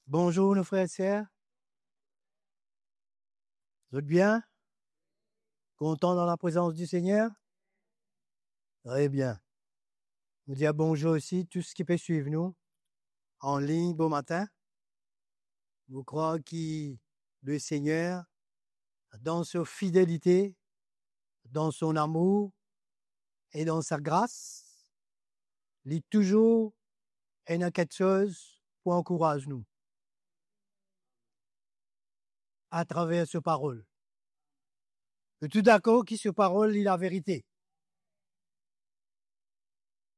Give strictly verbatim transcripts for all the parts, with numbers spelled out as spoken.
Bonzour nou frer ek ser. Zot bien? Kontan dan laprezans di Segner? Tre bien. Mo dir bonzour osi tou seki pe swiv nou an lign bomatin. Mo krwar ki Lesegner, dan so fidelite, dan son amour e dan sa gras, li touzour ena kiksoz pou ankouraz nou atraver so parol. Nou tou dakor ki so parol li laverite.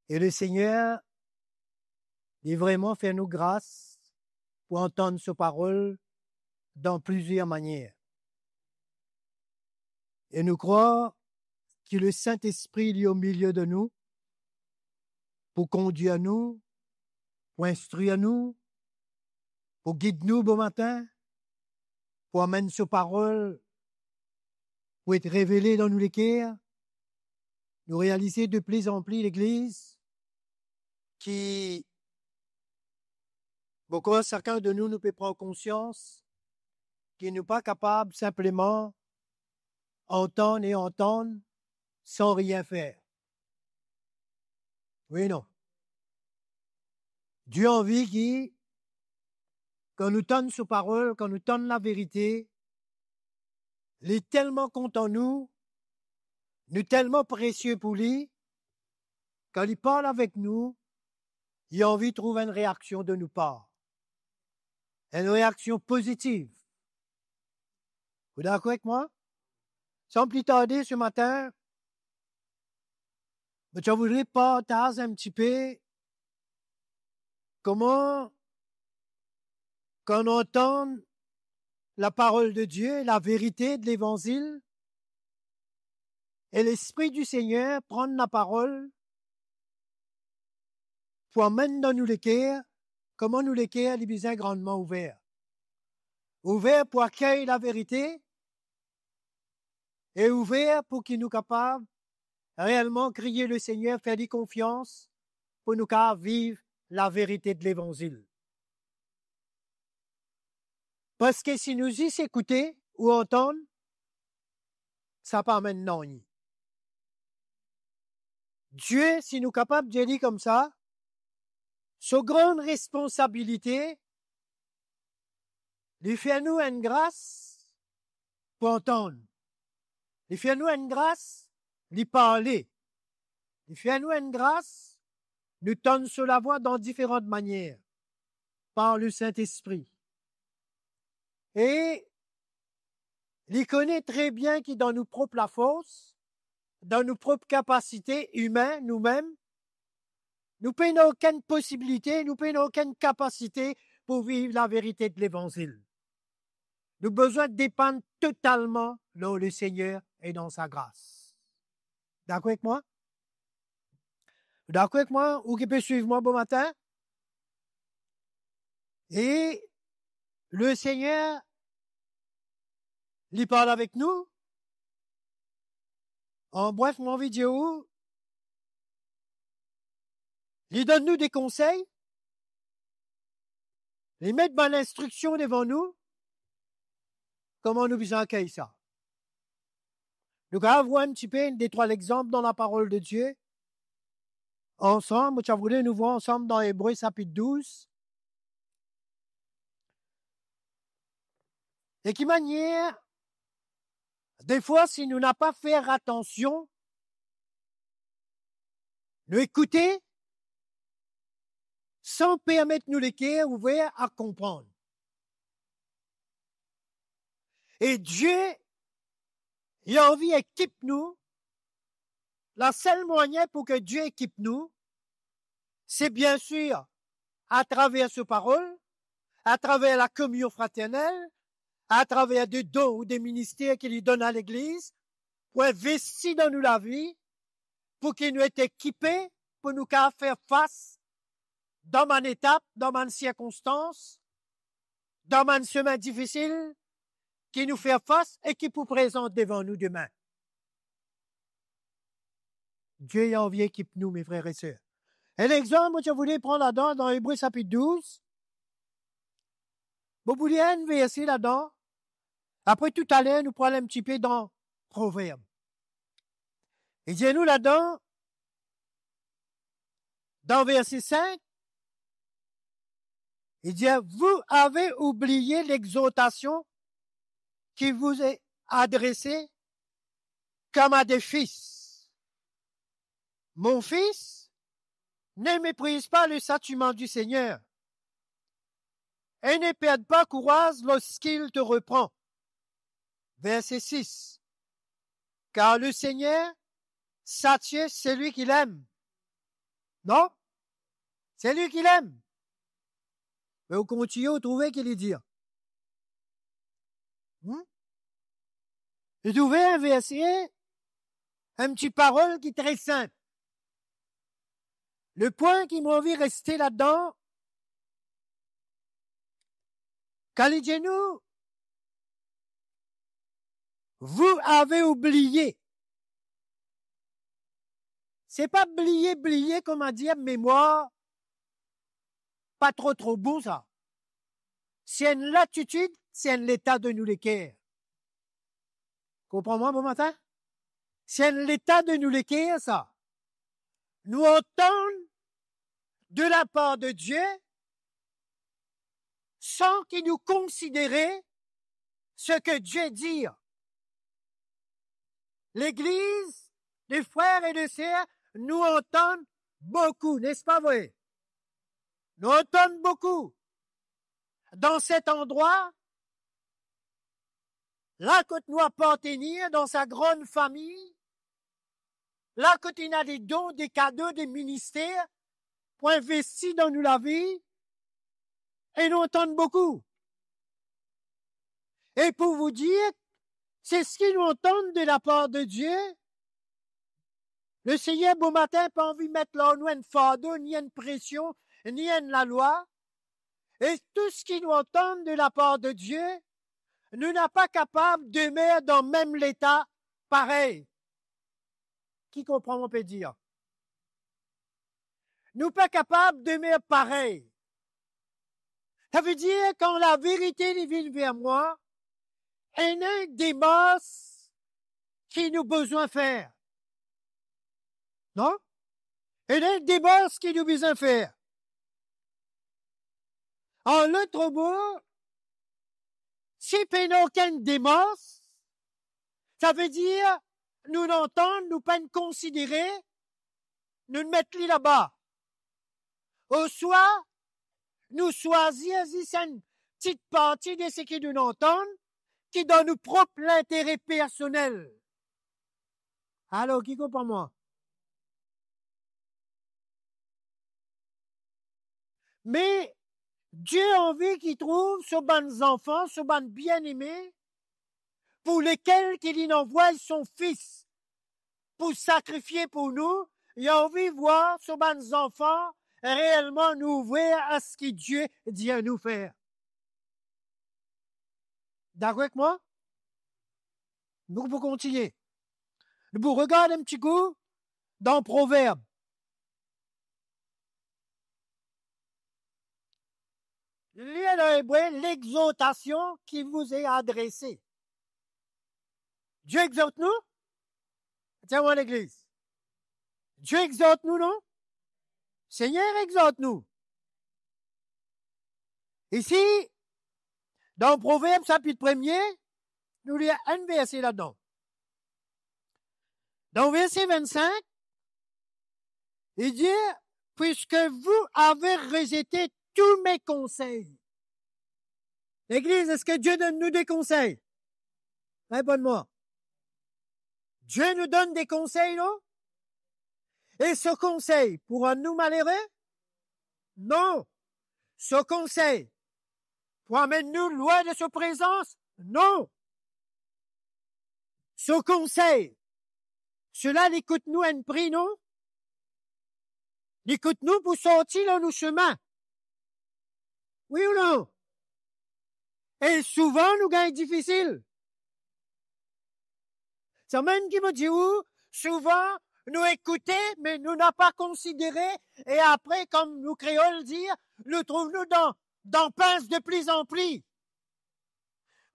E Lesegner, li vreman fer nou gras pou antann so parol dan plizier manier. E nou krwar ki Lesintespri, li omilie de nou, pou kondir nou, pou instrir nou, pou gid nou bomatin, pou amenn so parol, pou et revele dan nou leker. Nou realize de pli an pli, legliz, ki mo krwar sakenn de nou, nou pe pran konsians ki nou pa kapab sinpleman antann e antann san rien fer. Wi, non? Die anvi ki, kan nou tann so parol, kan nou tann laverite, li telman kontan nou, nou telman presie pou li, kan li parl avek nou, li anvi trouv enn reaksion de nou par. Enn reaksion pozitiv. Ou dakor ek mwa? San pli tarde se matin, mo ti voudre partaz enn tipe kouma, kan nou antann laparol de Die, laverite de Levanzil, e Lespri di Segner pran laparol pou amenn dan nou leker, kouma nou leker li bizin grandman ouver. Ouver pou akey laverite e ouver pou ki nou kapav reelman kriye Lesegner, fer li konfians, pou nou kapav viv laverite de Levanzil. Parski si nou zis ekoute ou antann, sa pa amenn nanye. Die, si nou kapav dir li koumsa, so gran responsabilite, li fer nou enn gras pou antann. Li fer nou enn gras, li parle. Li fer nou enn gras, nou tann so lavwa dan diferan manier, par Lesintespri. E li kone tre bien ki dan nou prop lafors, dan nou prop kapasite imin, noumem, nou pena okenn posibilite, nou pena okenn kapasite pou viv laverite de Levanzil. Nou bizin depann totalman lor Lesegner e dan sa gras. Dakor ek mwa? Dakor ek mwa, ou ki pe swiv mwa bomatin? E Lesegner, li parl avek nou. An bref, mo anvi dir ou, li donn nou de konsey, li met bann instriksion devan nou, kouma nou bizin akey sa. Nou kapav vwar enn tipe, de trwa lexanp dan laparol de Die ansam. Mo ti voudre nou vwar ansam dan Ebre sapit douz. E ki manier, defwa, si nou napa fer atansion, nou ekoute san permet nou leker ouver a konpran. E Die, li anvi ekip nou. Lasel mwayin pou ki Die ekip nou, se biensir atraver so parol, atraver lakominion fraternel, atraver de don ou de minister ki li donn a legliz, pou investi dan nou lavi, pou ki nou et ekipe, pou nou kapav fer fas dan bann etap, dan bann sirkonstans, dan bann semin difisil ki nou fer fas e ki pou prezant devan nou demin. Die, li anvi ekip nou, me frer e ser. Enn lexanp mo ti voudre pran ladan, dan Ebre sapit douz, Mo pou lir enn verse ladan, apre toutaler nou pou al enn tipe dan Proverb. Li dir nou ladan, dan verse sink, li dir, vous avez oublié l'exhortation qui vous est adressée comme à des fils. Mon fils, ne méprise pas le châtiment du Seigneur et ne perd pas courage lorsqu'il te reprend. Verset six. Car le Seigneur châtie celui qu'il aime. Non? Celui qu'il aime. Me ou kontigne, ou trouve ki li dir. Hmm? Ou trouve enn verse, enn ti parol ki tre sinp. Le pwin ki mo anvi reste ladan, kan li dir nou, vous avez oublié. Se pa bliye, bliye, kouma dir, memwar pa tro, tro bon sa. Se enn latitid, se enn leta de nou leker. Konpran mwa bomatin? Se enn leta de nou leker sa. Nou antann de lapar de Die, san ki nou konsidere seki Die dir. Legliz, les frères et les sœurs, nou antann boukou, nespa vre? Nou antann boukou. Dan set andrwa, la kot nou apartenir, dan sa gran fami, la kot ena de don, de kado, de minister pou investi dan nou lavi, e nou antann boukou. E pou vous dire, se seki nou antann de lapar de Die. Lesegner bomatin pa anvi met lor nou enn fardo, ni enn presion, ni enn lalwa. E tou seki nou antann de lapar de Die, nou napa kapav demer dan mem leta parey. Ki konpran mo pe dir? Nou pa kapav demer parey. Savedir, kan laverite li vinn ver mwa, ena enn demars ki nou bizin fer. Non? Ena enn demars ki nou bizin fer. An lot mo, si pena okenn demars, savedir nou antann, nou pa'nn konsidere, nou met li laba. Oswa, nou swazir zis enn ti parti de seki nou antann, ki dan nou prop lintere personel. Alor, ki konpran mwa? Me Die anvi ki trouv so bann zanfan, so bann bieneme, pou lekel ki li anvway so Fis pou sakrifie pou nou, li anvi vwar so bann zanfan reelman nou ouver a seki Die dir nou fer. Dakor ek mwa? Nou pou kontigne. Nou pou regard enn ti kou dan Proverb. Lir dan Ebre, l'exhortation qui vous est adressée. Die exort nou? Dir mwa legliz. Die exort nou, non? Segner exort nou. Isi, dan Proverb sapit premie, nou lir enn verse ladan. Dan verse vinnsink, li dir, puisque vous avez rejeté tous mes conseils. Legliz, eski Die donn nou de konsey? Reponn mwa. Die nou donn de konsey, non? E so konsey pou rann nou malere? Non. So konsey pou amenn nou lwin de so prezans? Non. So konsey, sela li kout nou enn pri, non? Li kout nou pou sorti lor nou semin. Wi ou non? E souvan nou gagn difisil. Samem ki mo dir ou, souvan nou ekoute, me nou napa konsidere, e apre, kouma nou kreol dir, nou trouv nou dan, dan pins de pli an pli.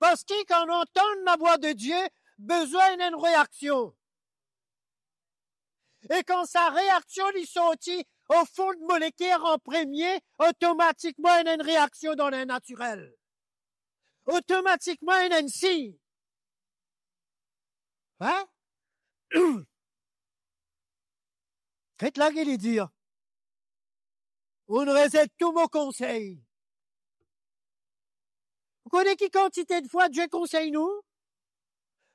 Parski kan nou antann lavwa de Die, bizin ena enn reaksion. E kan sa reaksion li sorti o fon de mo leker an premie, otomatikman ena enn reaksion dan linnatirel. Otomatikman ena enn sign. Hein? Get la ki li dir, ou rezet tou mo konsey. Ou kone ki kantite de fwa Die konsey nou?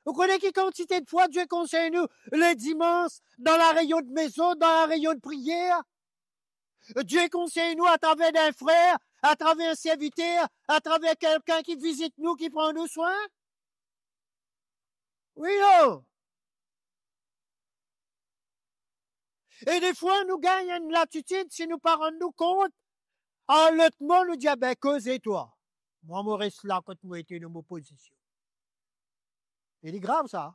Ou kone ki kantite de fwa Die konsey nou le dimans dan lareynion de mezon, dan lareynion de priyer? Die konsey nou atraver enn frer, atraver enn serviter, atraver kelkenn ki vizit nou, ki pran nou swin? Wi, non? E defwa, nou gagn enn latitid, si nou pa rann nou kont, an lot mo, nou dir, "Be, koze twa. Mwa, mo res la kot mo ete dan mo pozision." E li grav, sa.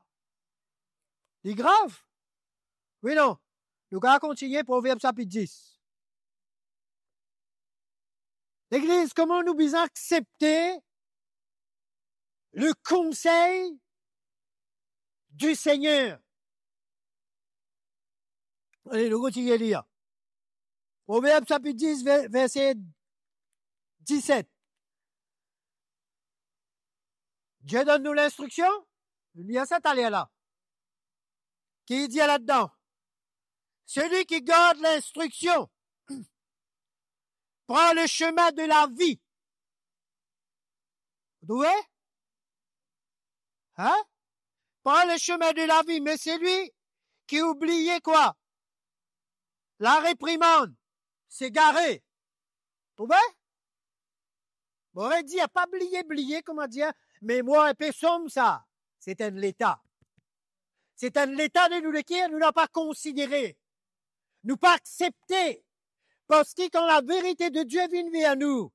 Li grav. Wi, non? Nou kapav kontigne Proverb sapit dis. Legliz, kouma nou bizin aksepte le konsey di Segner? Ale, nou kontigne lir. Proverb sapit dis, ver-, verse diset. Die donn nou linstriksion. Nou lir sa taler la. Ki li dir ladan? Celui qui garde l'instruction prend le chemin de la vie. Vous trouvez? Hein? Prend le chemin de la vie, mais celui qui oublie quoi? La réprimande, s'est garé. Ou trouve? Bon, on dit, pa bliye, bliye, kouma dir, memwar inpe sonb sa. Se enn leta. Se enn leta de nou leker nou napa konsidere. Nou pa aksepte. Parski kan laverite de Die vinn ver nou,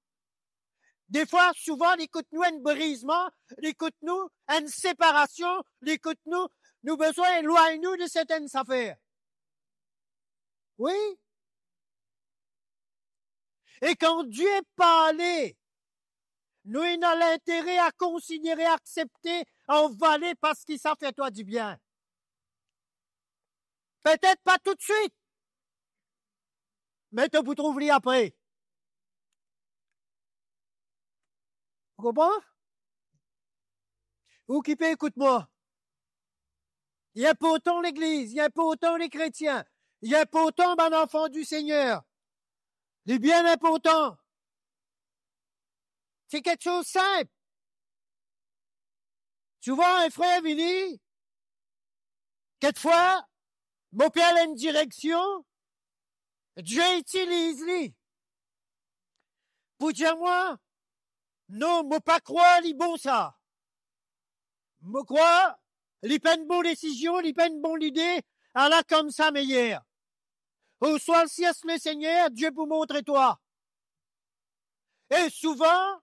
defwa, souvan, li kout nou enn brizman, li kout nou enn separasion, li kout nou, nou bizin elwagn nou de sertenn zafer. Wi. E kan Die parle, nou ena lintere a konsidere, aksepte, avale parski sa fer twa dibien. Petet pa toutswit, me to pou trouv li apre. Ou konpran? Ou ki pe ekout mwa, li inportan legliz, li inportan lekretien, li inportan bann anfan di Segner. Li bien inportan. Se kiksoz sinp. Souvan, enn frer vini, kikfwa, mo pe al enn direksion, Die itiliz li pou dir mwa, "Non, mo pa krwar li bon sa. Mo krwar li pa enn bon desizion, li pa enn bon lide, ala koumsa meyer." Ouswa cherche Lesegner, Die pou montre twa. E souvan,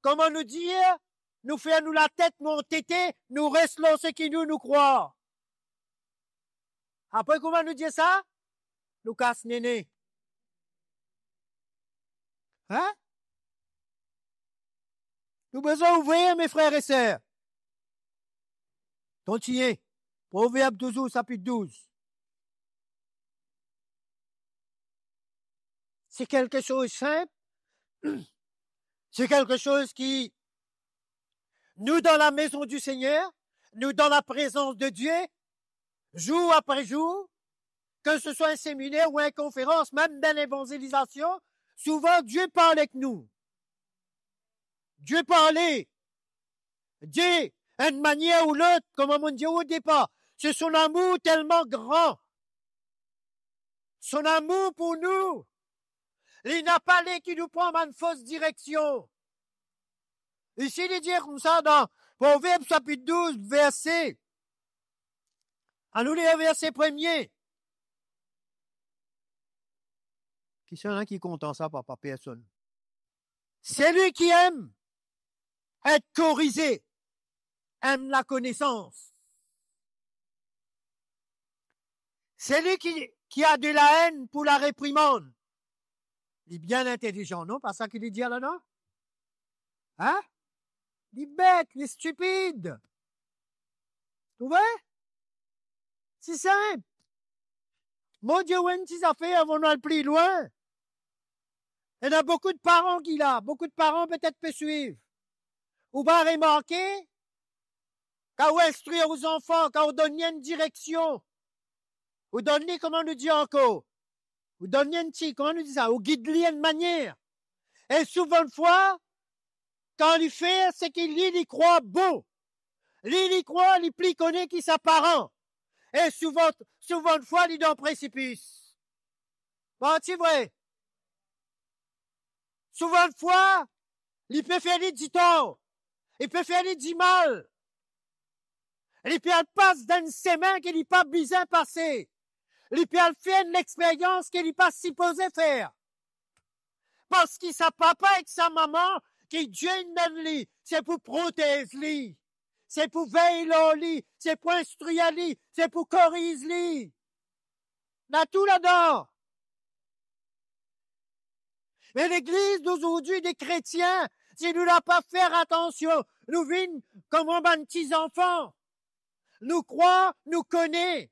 kouma nou dir, nou fer nou latet, nou antete, nou res lor seki nou, nou krwar. Apre kouma nou dir sa? Nou kas nene. Hein? Nou bizin ouver, me frer e ser. Kontigne. Proverb touzour, sapit douz. Se kiksoz sinp. Se kiksoz ki, nou dan lamezon di Segner, nou dan laprezans de Die, zour apre zour, ke se swa enn seminer ou enn konferans, mem dan levangelizasion, souvan Die parl ek nou. Die parle. Die, enn manier ou lot, kouma mo dir o depar, se son amour telman gran. Son amour pou nou, li napa le ki nou pran bann fos direksion. Isi, li dir koumsa dan Proverb sapit douz, verse, anou lir verse premie. Kisannla ki kontan sa, papa? Personn. Celui qui aime être corrigé aime la connaissance. Celui qui, qui a de la haine pour la réprimande, li bien intelizian, non? Pa sa ki li dir la, non? Hein? li bet, li stipid. Trouve? Si sinp. Mo dir ou enn ti zafer avan nou al pli lwin. Ena boukou de paran ki la, boukou de paran petet pe swiv. Ou pa remarke, kan ou instrir ou zanfan, kan ou donn li enn direksion, ou donn li, kouma nou dir ankor, ou donn li enn ti, kouma nou dir sa, ou gid li enn manier. E souvandfwa, kan li fer seki li, li krwar bon, li, li krwar li pli kone ki sa paran. E souvan, souvandfwa, li dan presipis. Parti vre. Souvandfwa, li pe fer li ditor, li pe fer li dimal. Li pe al pas dan enn semin ki li pa bizin pase. Li pe al fer enn lexperyans ki li pa sipoze fer. Parski sa papa ek sa mama ki Dieu inn donn li, se pou protez li, se pou vey lor li, se pou instrir li, se pou koriz li. Na tou ladan. Me legliz dozordi, de kretien, si nou la pa fer atansion, nou vinn kouma bann ti zanfan. Nou krwar nou kone.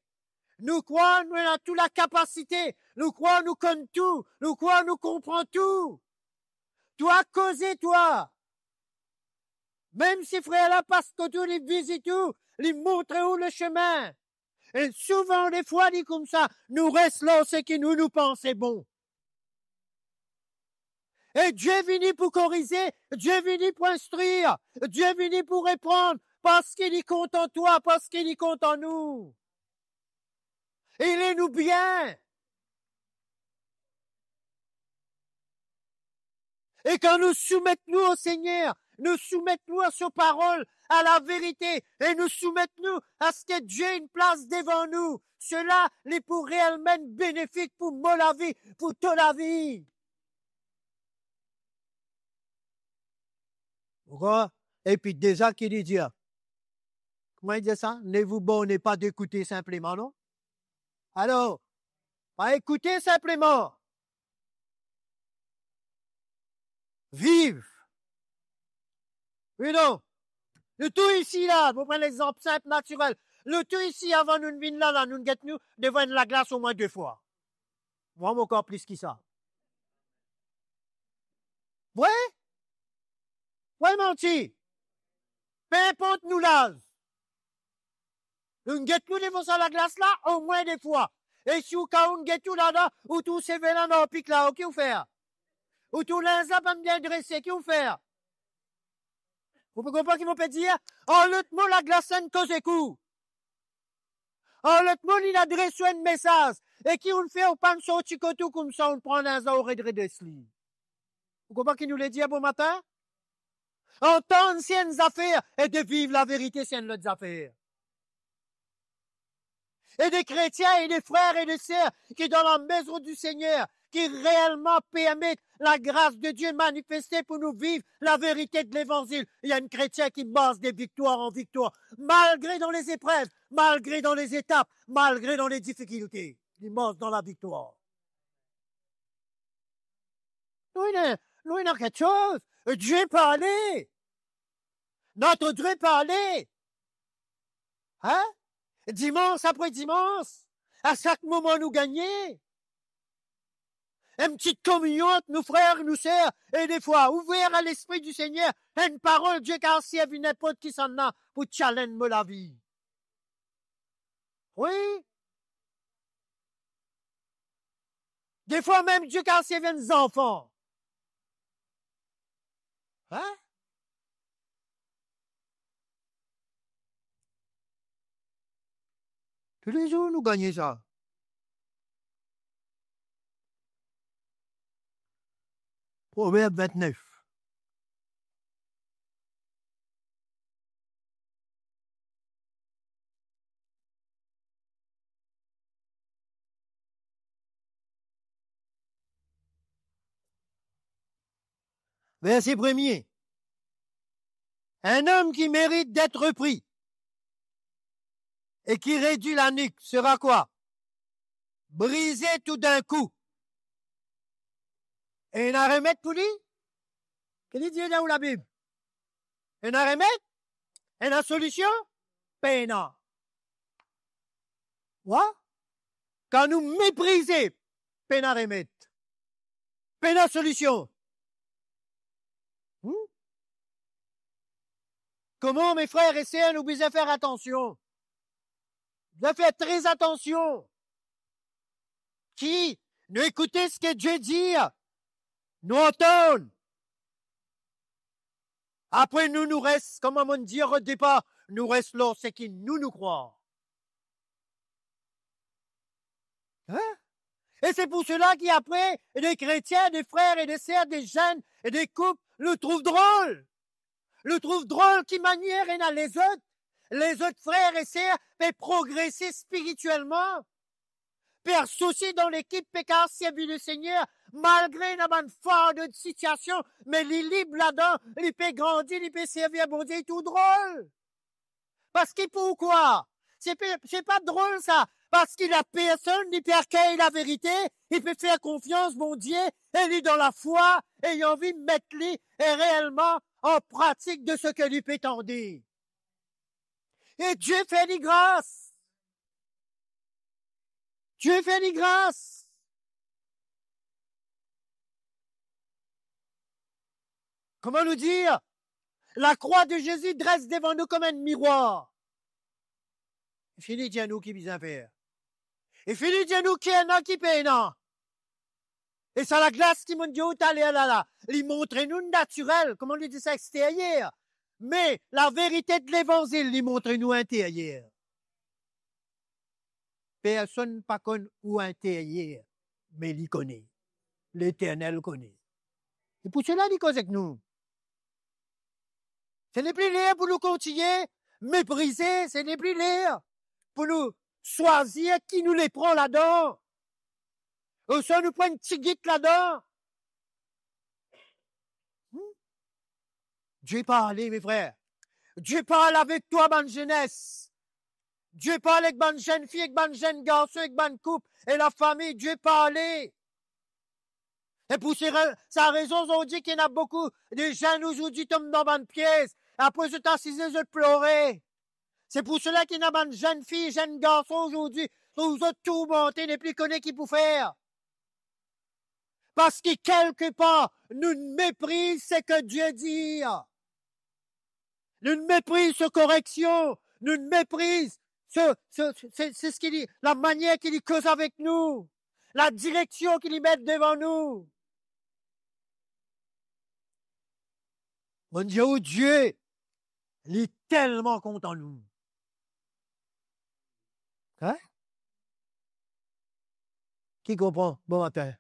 Nou krwar nou ena tou lakapasite. Nou krwar nou konn tou. Nou krwar nou konpran tou. Twa koze, twa. Mem si frer la pas kot ou, li vizit ou, li montre ou lesime. E souvan, defwa, li koumsa, nou res lor seki nou, nou panse bon. E Die vini pou korize, Die vini pou instrir, Die vini pou reprann, parski li kontan twa, parski li kontan nou. Li le nou bien. E kan nou soumet nou o Segner, nou soumet nou a so parol, a laverite, e nou soumet nou a seki Die inn plas devan nou, sela li pou reelman benefik pou mo lavi, pou to lavi. Ou konpran? Epi deza ki li dir, kouma li dir sa? Ne vous bornez pas d'écouter simplement, non? Alor, pa ekoute sinpleman. Viv. Wi, non? Nou tou isi la, mo pran lexanp sinp, natirel. Nou tou isi, avan nou vinn la, la, nou get nou devan enn laglas omwin de fwa. Mwa, mo ankor plis ki sa. Vre? Vre manti? Pe inport nou laz. Nou get nou devan sa laglas la omwin de fwa. E si ou kaounn get ou ladan, ou trouv seve la nor pik la, ki ou fer? Ou trouv linz la pa bien drese, ki ou fer? Ou pe konpran ki mo pe dir? An lot mo, laglas la inn koz ek ou. An lot mo, li inn adres ou enn mesaz. E ki ou'nn fer? Ou pa'nn sorti kot ou koumsa, ou'nn pran linz la, ou redres li. Ou konpran ki nou le dir bomatin? Antann se enn zafer, e de viv laverite se enn lot zafer. E de kretien e de frer e de ser ki dan lamezon di Segner, ki reelman permet lagras de Die manifeste pou nou viv laverite de Levanzil. Li enn kretien ki mars de viktwar an viktwar, malgre dan lezeprev, malgre dan lezetap, malgre dan ledifikilte, li mars dan laviktwar. Nou ena, nou ena kiksoz. Die parle. Notre Dieu parle. Hein? Dimans apre dimans, a sak moman nou gagne. Enn ti kominion ant nou frer, nou ser, e defwa, ouver a Lespri di Segner, enn parol Die kapav servi ninport kisannla pou challenge mo lavi. Wi. Defwa mem Die kapav servi enn zanfan. Hein? Toulezour nou gagne sa. Proverb vintnef. Verse premie. Un homme qui mérite d'être repris et qui réduit la nuque sera quoi? Brisé tout d'un coup. E ena remed pou li? Ki li dir dan ou Labib? Ena remed? Ena solision? Pena. Wa? Kan nou meprize, pena remed. Pena solision. Hmm? Kouma, me frer e ser, nou bizin fer atansion. Bizin fer tre atansion. Ki nou ekoute seki Die dir, nou antann. Apre nou, nou res, kouma mo'nn dir o depar, nou res lor seki nou, nou krwar. Hein? E se pou sela ki apre, de kretien, de frer e de ser, de zenn e de koup, nou trouv drol. Nou trouv drol ki manier ena lezot, lezot frer e ser pe progrese spiritielman. Perso si dan lekip pe kapav servi Lesegner, malgre ena bann fardo de sitiasion, me li lib ladan, li pe grandi, li pe servi Bondie, li trouv drol. Parski pourkwa? Se pe, se pa drol sa, parski lapersonn li pe akey laverite, li pe fer konfians Bondie, e li dan lafwa, e li anvi met li, e reelman an pratik de seki li pe tande. E Die fer li gras. Die fer li gras. Kouma nou dir, lakrwa de Zezi dres devan nou kouma enn mirwar. Li fini dir nou ki bizin fer. Li fini dir nou ki ena, ki pena. E sa laglas ki mo'nn dir ou taler la, la, li montre nou natirel, kouma nou dir sa, exteryer. Me laverite de levanzil, li montre nou interyer. Personn pa konn ou interyer, me li kone. Leternel kone. E pou sela li koz ek nou. Se nepli ler pou nou kontigne meprize, se nepli ler pou nou swazir ki nou le pran ladan. Ouswa nou pran enn tigit ladan. Hmm? Die parle, me frer. Die parle avek twa, bann zenes. Die parle ek bann zenn fi, ek bann zenn garson, ek bann koup, e lafami. Die parle. E pou se re-, sa rezon, zordi ki ena boukou de zenn zordi tom dan bann piez, apre zot asize, zot plore. Se pou sela ki ena bann zenn fi, zenn garson zordi, trouv zot tourmante, nepli kone ki pou fer. Parski kelkepar, nou mepriz seki Die dir. Nou mepriz so koreksion, nou mepriz so, so, so, so, so, seki li, lamanier ki li koz avek nou, ladireksion ki li met devan nou. Mo'nn dir ou, Die, li telman kontan nou. Hein? Ki konpran bomatin?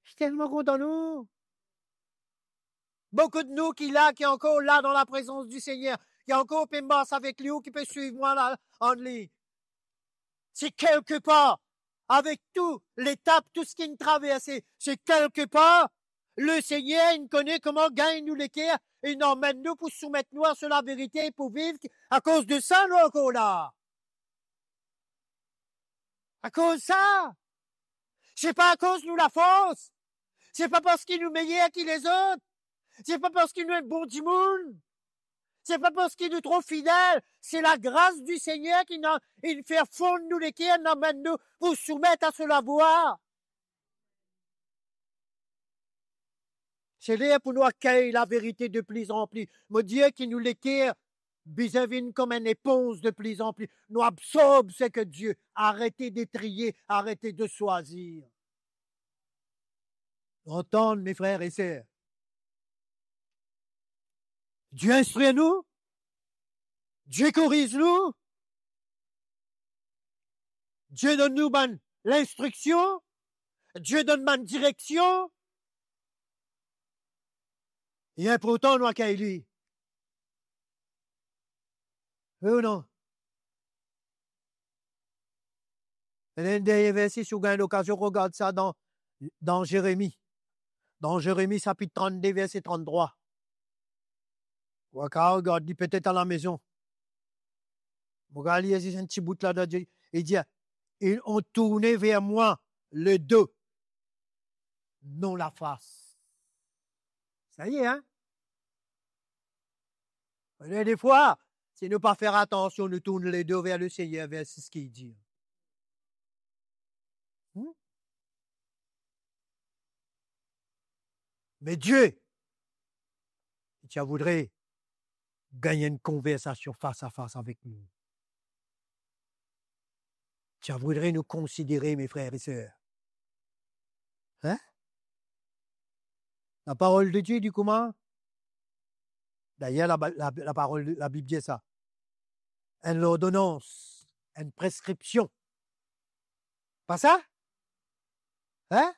Li telman kontan nou. Boukou de nou ki la, ki ankor la dan laprezans di Segner, ki ankor pe mars avek li, ou ki pe swiv mwa la, an li. Se kelkepar, avek tou letap, tou seki nou traverse, se kelkepar, Lesegner inn kone kouma gagn nou leker, inn anmenn nou pou soumet nou a so laverite, pou viv, akoz de sa nou ankor la. Akoz sa. Se pa akoz nou lafors. Se pa parski nou meyer ki lezot. Se pa parski nou enn bon dimoun. Se pa parski nou tro fidel. Se lagras di Segner ki inn, inn fer fonn nou leker, inn anmenn nou pou soumet a so lavwa. Se ler pou nou akey laverite de pli an pli. Mo dir ki nou leker bizin vinn kom enn eponz de pli an pli. Nou absorb seki Die, arete de triye, arete de swazir. Nou antann, me frer e ser. Die instrir nou, Die koriz nou, Die donn nou bann linstriksion, Die donn bann direksion. Li inportan nou akey li. Wi ou non? Ena enn dernie verse, si ou gagn lokazion, regard sa dan, dan Zeremi. Dan Zeremi sapit trannde, verse tranntrwa. Ou kapav regard li petet alamezon. Mo kapav lir zis enn ti bout ladan, li dir, ils ont tourné vers moi le dos, non la face. Sa li, hein? Parski defwa, si nou pa fer atansion, nou tourn ledo ver Lesegner, ver seki li dir. Hmm? Me Die, li ti a voudre gagn enn konversasion fas a fas avek nou. Ti a voudre nou konsidere, me frer e ser. Hein? Laparol de Die dir kouma? Dayer, la, la, laparol, Labib dir sa. Enn lordonans, enn preskripsion. Pa sa? Hein?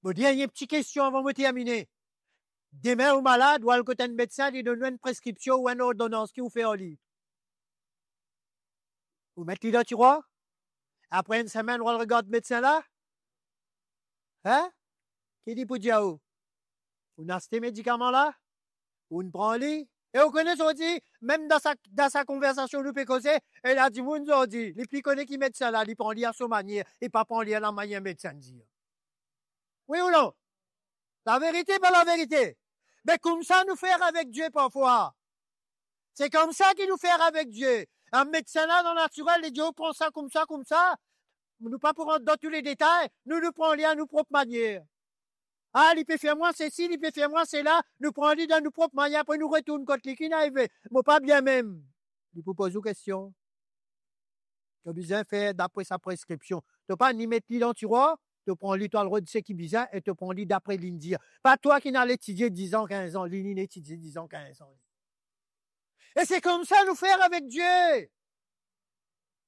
Mo dir enn ti kestion avan mo termine. Demin ou malad, ou al kot enn medsin, li donn ou enn preskripsion ou enn lordonans, ki ou fer ar li? Ou met li dan tirwar? Apre enn semenn, ou al regard medsin la? Hein? Ki li pou dir ar ou? Ou'nn aste medikaman la? Ou'nn pran li? E ou kone zordi, mem dan sa, dan sa konversasion nou pe koze, ena dimoun zordi, li pli kone ki medsin la, li pran li a so manier, li pa pran li a lamanier medsin dir. Wi ou non? Laverite pa laverite. Be koumsa nou fer avek Die parfwa. Se koumsa ki nou fer avek Die. Enn medsin la, dan natirel, li dir ou pran sa koumsa, koumsa. Nou pa pou rant dan tou le detay, nou, nou pran li a nou prop manier. Ah, li pe fer mwa sesi, li pe fer mwa sela, nou pran li dan nou prop manier, apre nou retourn kot li, ki'nn arive? Mo pa bien mem. Li pou poz ou kestion. To bizin fer dapre sa preskripsion. To pa ni met li dan tirwar, to pran li, to al rod seki bizin e to pran li dapre li'nn dir. Pa twa ki'nn al etidie diz an, kinz an, li, li'nn etidie diz an, kinz an. E se koumsa nou fer avek Die.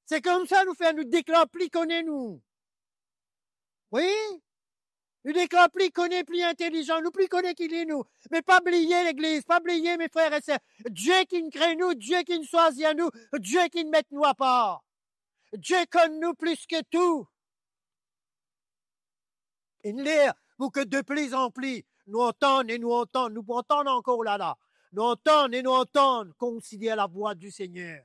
Se koumsa nou fer, nou deklar pli kone nou. Wi? Nou deklar pli kone, pli intelizan, nou pli kone ki li nou. Me pa bliye legliz, pa bliye, me frer e ser, Die ki'nn kre nou, Die ki'nn swazir nou, Die ki'nn met nou apar. Die konn nou plis ki tou. Enn ler pou ki de pli an pli nou antann e nou antann, nou pou antann ankor la la, nou antann e nou antann, konsider lavwa di Segner.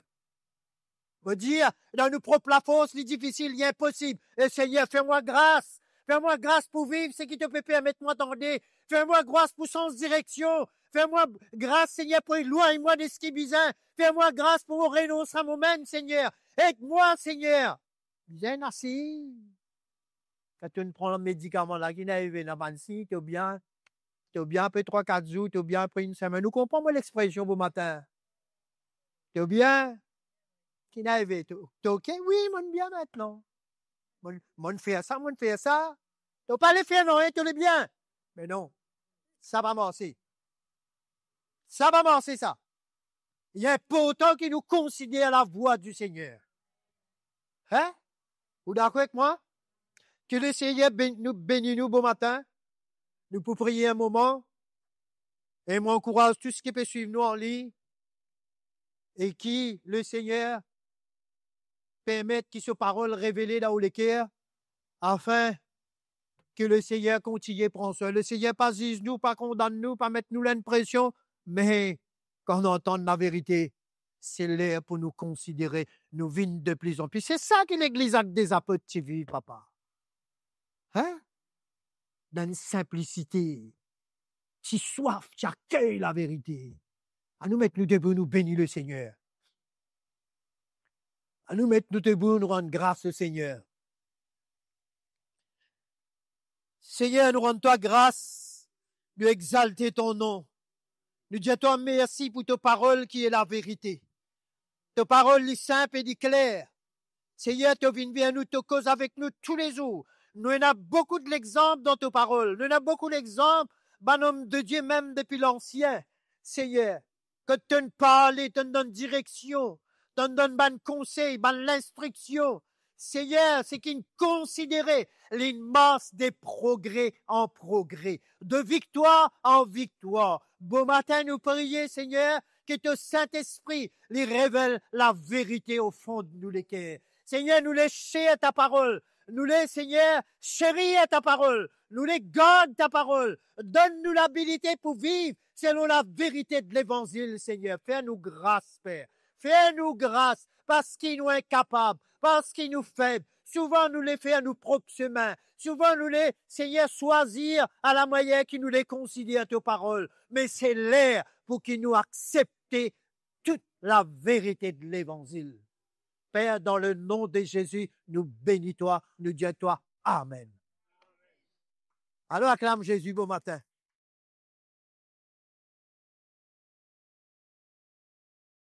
Mo dir, dan nou prop lafors, li difisil, li inposib. E Segner, fer mwa gras. Fer mwa gras pou viv seki to pe permet mwa tande. Fer mwa gras pou sanz direksion. Fer mwa gras, Segner, pou elwagn mwa de seki bizin. Fer mwa gras pou mo renons a momem, Segner. Ed mwa, Segner. Bizin asize. Kan to'nn pran medikaman la, ki'nn arive, ena bann sign, to bien, to bien apre trwa, kat zour, to bien apre enn semenn. Ou konpran mo lexpresion bomatin? To bien? Ki'nn arive? To, to ok? Wi, mo'nn bien aster. Mo'nn, mo'nn fer sa, mo'nn fer sa. To pa le fer nanye, to le bien. Me non, sa pa marse. Sa pa marse sa. Li inportan ki nou konsider lavwa di Segner. Hein? Ou dakor ek mwa? Ki Lesegner ben-, nou beni nou bomatin. Nou pou priye enn moman. E mo ankouraz tou seki pe swiv nou an liy. E ki Lesegner permet ki so parol revele dan ou leker, afin ki Lesegner kontign pran swin. Lesegner pa ziz nou, pa kondann nou, pa met nou linpresion, me kan nou antann laverite, se ler pou nou konsidere, nou vinn de pli an pli. Se sa ki Legliz Ak Dezapot ti viv, papa. Hein? Dan enn sinplisite, ti swaf, ti akey laverite. Anou met nou debou, nou beni Lesegner. Anou met nou debou, nou rann gras Lesegner. Segner, nou rann twa gras, nou exalte to nom. Nou dir twa mersi pou to parol ki e laverite. To parol li sinp e li kler. Segner, to vinn ver nou, to koz avek nou toulezour. Nou ena boukou lexanp dan to parol. Nou ena boukou lexanp bann om de Die, mem depi lansien. Segner, kot to'nn pale, to'nn donn direksion, to'nn donn bann konsey, bann linstriksion. Segner, seki'nn konsidere, li'nn mars de progre an progre, de viktwar an viktwar. Bomatin nou priye, Segner, ki to Sintespri li revel laverite o fon de nou leker. Segner, nou le ser ta parol, nou le, Segner, serir ta parol, nou le gard ta parol. Donn nou labilite pou viv selon laverite de Levanzil, Segner. Fer nou gras, Per. Fer nou gras, parski nou inkapab, parski nou feb. Souvan nou le fer nou prop semin. Souvan nou le, Segner, swazir a la manier ki nou le konsider to parol. Me se ler pou ki nou aksepte tout laverite de Levanzil. Per, dan le nom de Zezi, nou beni twa, nou dir twa amen. Alor aklam Zezi bomatin.